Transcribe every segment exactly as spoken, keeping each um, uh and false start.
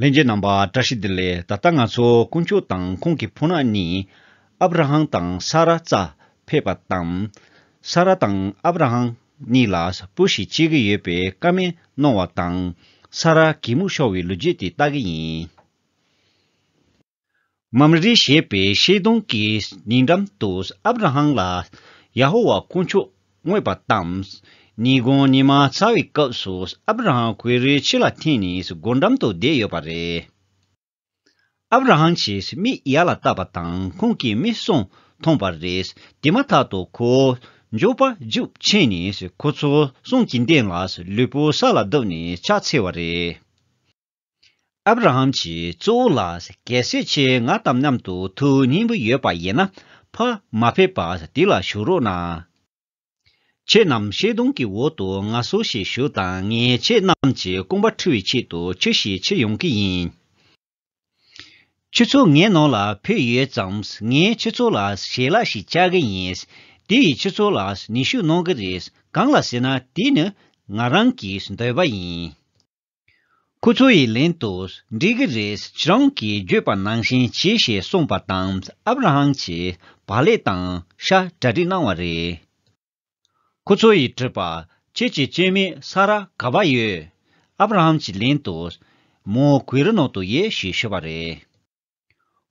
ལྷན་རྒྱས་རྣམ་པ་བཀྲ་ཤིས་བདེ་ལེགས། ད་ལྟ་ང་ཚོ་དཀོན་མཆོག་དང་ཁོང་གི་ཕོ་ཉ་གཉིས་ཨབ་ར་ཧམ་དང་ས་ར་རྩར་ཕེབས་པ་དང་། ས་ར་དང་ཨབ་ར་ཧམ་གཉིས་ལ་བུ་ཞིག་སྐྱེ་གི་ཡོད་པའི་བཀའ་མོལ་གནང་བ་དང་། ས་ར་གད་མོ་ཤོར་བའི་ལོ་རྒྱུས་དེ་ལྟ་གི་ཡིན། མམ་རེ་ཞེས་པའི་ཤེལ་སྡོང་གི་ཉེ་འགྲམ་དུ་ཨབ་ར་ཧམ་ལ་ཡ་ཧོ་ཝཱ་དཀོན་མཆོག་མངོན་པ་དང་། ཉིན་གུང་ཉི་མ་ཚ་བའི་སྐབས་སུ་ཨབ་ར་ཧམ་གུ་རུའི་ཕྱི་ལ་འཐེན་ནས་སྒོ་འགྲམ་དུ་བསྡད་ཡོད་པ་རེད། ཨབ་ར་ཧམ་གྱིས་མིག་ཡར་ལ་བལྟས་པ་དང་ཁོང་གིས་མི་གསུམ་མཐོང་བ་རེད། དེ་མ་ཐག་ཏུ་ཁོ་འགྱོད་པ་རྒྱུག་ཕྱིན་ནས་ཁོ་ཚོ་གསུམ་གྱི་མདུན་ལ་ལུས་པོ་ས་ལ་བརྡབས་ནས་ཕྱག་འཚལ་བ་རེད། ཨབ་ར་ཧམ་གྱིས་གཙོ་བོ་ལགས། གལ་སྲིད་ཁྱེད་ང་དང་མཉམ་དུ་ཐུགས་མཉེས་པོ་ཡོད་པ་ཡིན་ན་ཕར་མ་ཕེབས་པར་འདི་ལ་བཞུགས་རོགས་གནང་། ཁྱེད་རྣམས་ཤེལ་སྡོང་གི་འོག་ཏུ་ངལ་གསོ་ཞིག་ཞུ་དང་། ངས་ཁྱེད་རྣམས་ཀྱི་རྐང་པ་འཁྲུ་བའི་ཆེད་དུ་ཆུ་ཞིག་འཁྱེར་ཡོང་གི་ཡིན། ཁྱེད་ཚོ་ངའི་ནང་ལ་ཕེབས་ཡོད་ཙང་ངས་ཁྱེད་ཚོ་ལ་ཞལ་ལག་ཞིག་བཅག་གི་ཡིན། དེ་ཡིས་ཁྱེད་ཚོ་ལ་ནུས་ཤུགས་གནང་གི་རེད། གང་ལགས་ཟེར་ན་དེ་ནི་ང་རང་གི་འདོད་པ་ཡིན། ཁོ་ཚོ་ཡི་ལན་དུ། འགྲིག་གི་རེད། ཁྱེད་རང་གིས་བརྗོད་པ་ནང་བཞིན་བྱེད་ཞེས་གསུངས་པ་དང་ཨབ་ར་ཧམ་གྱིས་བག་ལེབ་དང་ཤ་གྲ་སྒྲིག་གནང་བ་རེད། ཁོ་ཚོ་ཡིས་དྲིས་པ། ཁྱེད་ཀྱི་སྐྱེ་དམན་ས་ར་ག་པར་ཡོད། ཨབ་ར་ཧམ་གྱིས་ལན་དུ། མོ་གུ་རུ་ནང་དུ་ཡོད་ཞེས་ཞུས་པ་རེད།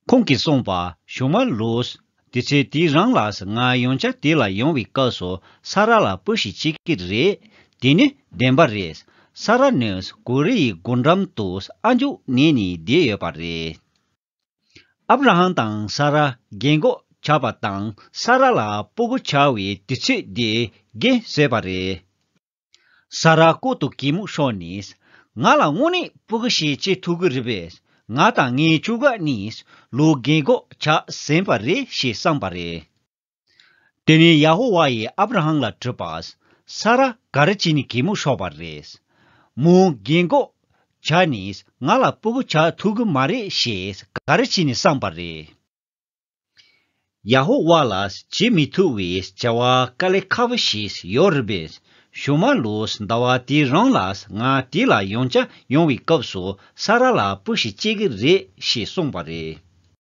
ཁོང་གིས་གསུངས་པ། ཞུ་མ་ལོས། དུས་ཚོད་དེའི་རིང་ལ་ང་ཡང་བསྐྱར་དེ་ལ་ཡོང་བའི་སྐབས་སུ་ས་ར་ལ་བུ་ཞིག་སྐྱེ་གི་རེད། དེ་ནི་བདེན་པ་རེད། ས་ར་ནི་གུ་རུ་ཡི་སྒོ་འགྲམ་དུ་ཨ་མཆོག་ཉལ་ནས་བསྡད་ཡོད་པ་རེད། ཨབ་ར་ཧམ་དང་ས་ར་རྒན་གོག་ཆགས་པ་དང་ས་ར་ལ་སྤུ་གུ་ཆགས་པའི་དུས་ཚོད་དེ་རྒན་བཟོས་པ་རེད། ས་ར་ལྐོག་ཏུ་གད་མོ་ཤོར་ནས། ང་ལ་དངོས་གནས་སྤུ་གུ་ཞིག་སྐྱེ་ཐུབ་ཀྱི་རེད་པས། ང་དང་ངའི་ཕྱུ་གུ་གཉིས་ལོ་རྒན་གོག་ཆགས་ཟིན་པ་རེད་ཞེས་བསམས་པ་རེད། དེ་ནས་ཡ་ཧོ་ཝཱ་ཡིས་ཨབ་ར་ཧམ་ལ་དྲིས་པ། ས་ར་ག་རེ་བྱས་ནས་གད་མོ་ཤོར་བ་རེད། མོ་རྒན་གོག་ཆགས་ནས་ང་ལ་སྤུ་གུ་ཆགས་ཐུབ་ཀྱི་མ་རེད་ཞེས་ག་རེ་བྱས་ནས་བསམས་པ་རེད། ཡ་ཧོ་ཝཱ་ལ་བྱེད་མི་ཐུབ་པའི་བྱ་བ་དཀའ་ལས་ཁག་པོ་ཞིག་ཡོད་རེད་པས། ཞུ་མ་ལོས། ཟླ་བ་དེའི་རིང་ལ་ང་དེ་ལ་ཡང་བསྐྱར་ཡོང་བའི་སྐབས་སུ་ས་ར་ལ་བུ་ཞིག་སྐྱེ་གི་རེད་ཞེས་གསུངས་པ་རེད།